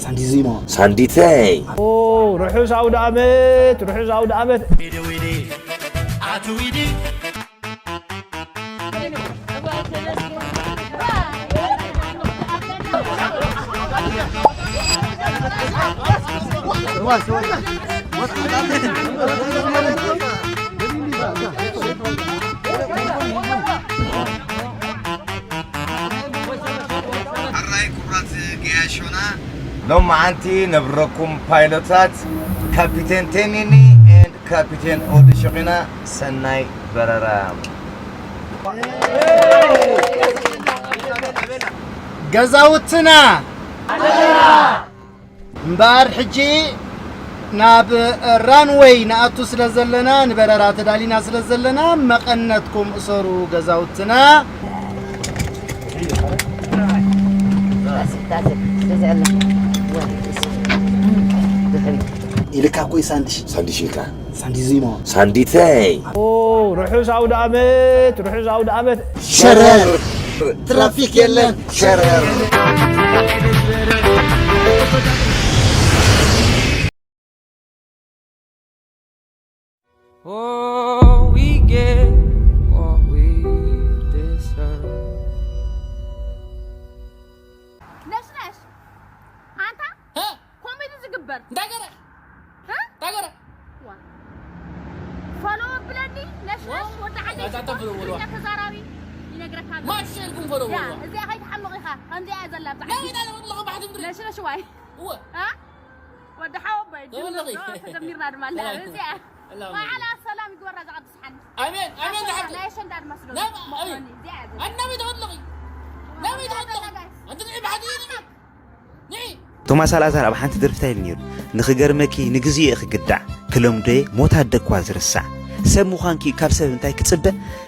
ሳንዲዚማ። ሳንዲተይ። ኦ፣ ርሑስ ኣውደ ዓመት፣ ርሑስ ኣውደ ዓመት። ሕራይ ክቡራት ገያሾና፣ ሎማዓንቲ ነብረኩም ፓይሎታት ካፒቴን ቴኒኒ ኤንድ ካፒቴን ኦዲ ሽቂና። ሰናይ በረራ። ገዛውትና እምበኣር ሕጂ ናብ ራንወይ ንኣቱ ስለ ዘለና፣ ንበረራ ተዳሊና ስለ ዘለና፣ መቐነትኩም እሰሩ ገዛውትና። ኢልካ እኮ እዩ ሳንድሽ። ሳንድሽ ኢልካ። ሳንዲዚማ። ሳንዲተይ። ኦ፣ ርሑስ ኣውደ ዓመት፣ ርሑስ ኣውደ ዓመት። ሸረር። ትራፊክ የለን። ሸረር። Oh, we get what we deserve. ነሽነሽ፣ ኣንታ ሀ? ኮሜዲ ዝግበር እንታይ ገረ? እ? እንታይ ገረ? ዋ። ፎሎ ብለኒ፣ ነሽነሽ፣ ዋ። ወዲ ዓደይ ኣታ ሽኮር፣ ተብሎ ወልዋ። ትግርኛ ተዛራቢ ይነግረካ ኣሎ። ማሽ ኢልኩም ፎሎ ያ፣ ወልዋ። እዚኣ ከይትሓምቕ ኢኻ፣ ከምዚኣ እያ ዘላ ብዛዕባ ናይ ወይና ለወልዋ ባሕቲ ምድሪ። ነሽነሽ ዋይ። እወ። እ? ወዲ ሓወቦይ፣ ተወለኺ። ድምፅ ዶ ተጀሚርና ድማ ኣላ። ተወለኺ። እዚኣ ኣላ። በዓላ ሰላም ይግበራ፣ እዛ ቅድስ ሓኒ። ኣሜን፣ ኣሜን፣ ኣሸንዳ፣ ዝሓፍተይ። ናይ ኣሸንዳ ድማ ስለ ናባ፣ ዝኾነ ኣሜን። እዚኣ እያ ዘላ። ኣናበይ ተወለኺ? ናበይ ተወለኺ? ኣንቲ ንዒ ባሕቲ ንዒ። ንዒ። ቶማስ ኣልኣዛር ኣብ ሓንቲ ደርፊ እንታይ ኢሉ ነይሩ? "ንኽገርመኪ ንግዜኡ እየ ክግዳዕ፣ ክለምዶ እየ፣ ሞት ኣደኳ ዝርሳዕ። ሰብ ምዃንኪ ካብ ሰብ እንታይ ክጽበ?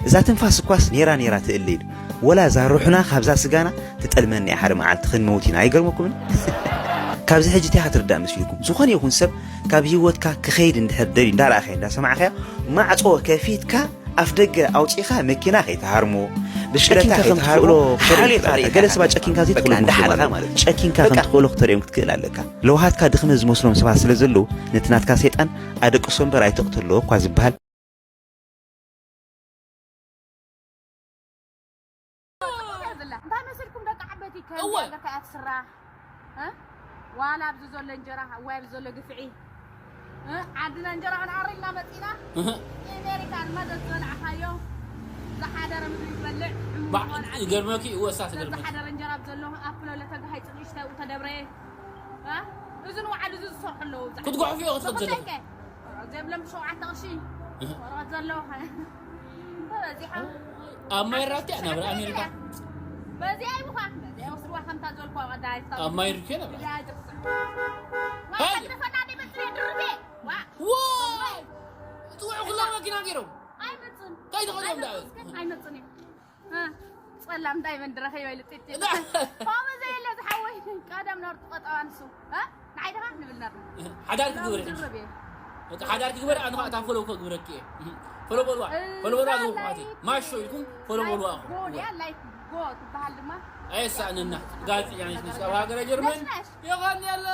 እዛ ትንፋስ እኳስ ኔራ ኔራ ትእለ" ኢሉ። ወላ እዛ ሩሕና ካብዛ ስጋና ትጠልመና እያ፣ ሓደ መዓልቲ ክንመውት ኢና። ኣይገርመኩምን? ካብዚ ሕጂ እንታይ ክትርዳእ መሲልኩም? ዝኾነ ይኹን ሰብ ካብ ህይወትካ ክኸይድ እንድሕር ደልዩ፣ እንዳረኣኻዮ፣ እንዳሰማዕካዮ፣ ማዕጾ ከፊትካ ኣፍ ደገ ኣውጺኻ መኪና ከይትሃርሞ፣ ብሽክለታ ጨኪንካ ከም ከይትሃርሞ፣ ትኽእሎ ሓልዮት ኣርእኻ ገለ ሰባት ጨኪንካ ዘይትኽእሎ በቃ እንዳሓለኻ ይመስሎም ማለት እዩ። ጨኪንካ ከም በቃ። ትኽእሎ ክተርእዮም ክትክእል ኣለካ። ለውሃትካ ድኽመት ዝመስሎም ሰባት ስለ ዘለዉ፣ ነቲ ናትካ ሰይጣን ኣደቅሶ እምበር ኣይትቕተሎ እኳ ዝበሃል። እንታይ መሲልኩም ደቂ ዓበይቲ? ከም እወ። ሃገርካ እያ ትስራሕ። እ? ዋላ ኣብዚ ዘሎ እንጀራ፣ እዋይ ኣብዚ ዘሎ ግፍዒ። እ? ዓድና እንጀራ ክንኣሪ ኢልና መፂና። እህ። ኣሜሪካ ንመደብ ዝበላዕኻዮ። ዝሓደረ ምግቢ ይበልዕ። ሕሙም ባ-፣ ቆልዓ ይገርመኪ፣ እወ፣ እሳ ሰብ ትገርመኪ። ዝሓደረ እንጀራ ኣብ ዘሎ፣ ኣፕሎ ለተጋሃይ ፅንእሽተ ተደብረየ። እ? እዚ ንባዕሉ እዚ ዝሰርሑ ኣለዉ። ክትጓሕፍዮ ክትኸድ ዘለኹ። ተኸተልከ? ዘይብሎም ብሸውዓተ ቅርሺ እህ። ወረቐት ዘለዎ። ተበዚሖም። ኣብ ማይ ራብቲ እያ ናብራ ኣሜሪካ። በዚኣ ይብኻ። በዚኣ ወስድዋ ከምታ ዘልኳ ቀዳይ። ኣብ ማይ ርኬ ናብራ። እዚኣ ጅርሳ። ዋ፣ ሃይ! ከድፈና ዲመጽእ ድርቤ። ዋ። ዋይ! እትውዕ ኩላ መኪና ገይሮም። ኣይመጽን። እንታይ ተኸዲኖም ደኣ? ኣይመጽን። እ፣ ጸላም ዳይመንድ ረኺበ ኢሉ ጢጥ ጢጥ። እና ከምኡ ዘየለ ዝሓወይ ቀደም ነርቱ ቀጠዋ ንሱ። እ? ንዓይ ደኻ ንብል ነርና። ሓዳር ክግበር ሕጂ። ድርብ እየ። በቃ ሓዳር ክግበር ኣነ ኸኣ እታ ፎሎ ክግብረኪ እየ። ፎሎ በልዋ። እ፣ ፎሎ በልዋ ላይክ። ዝኹም ኣሕዋተይ። ማሾ ኢልኩም ፎሎ በልዋ። ላይክ ጎል እያ፣ ላይክ ጎ ትበሃል ድማ። ኣየሳእነና። ጋዜጠኛ ነሽ፣ ነሽ። ኣብ ሃገረ ጀርመን ነሽ፣ ነሽ። የቐንየለ።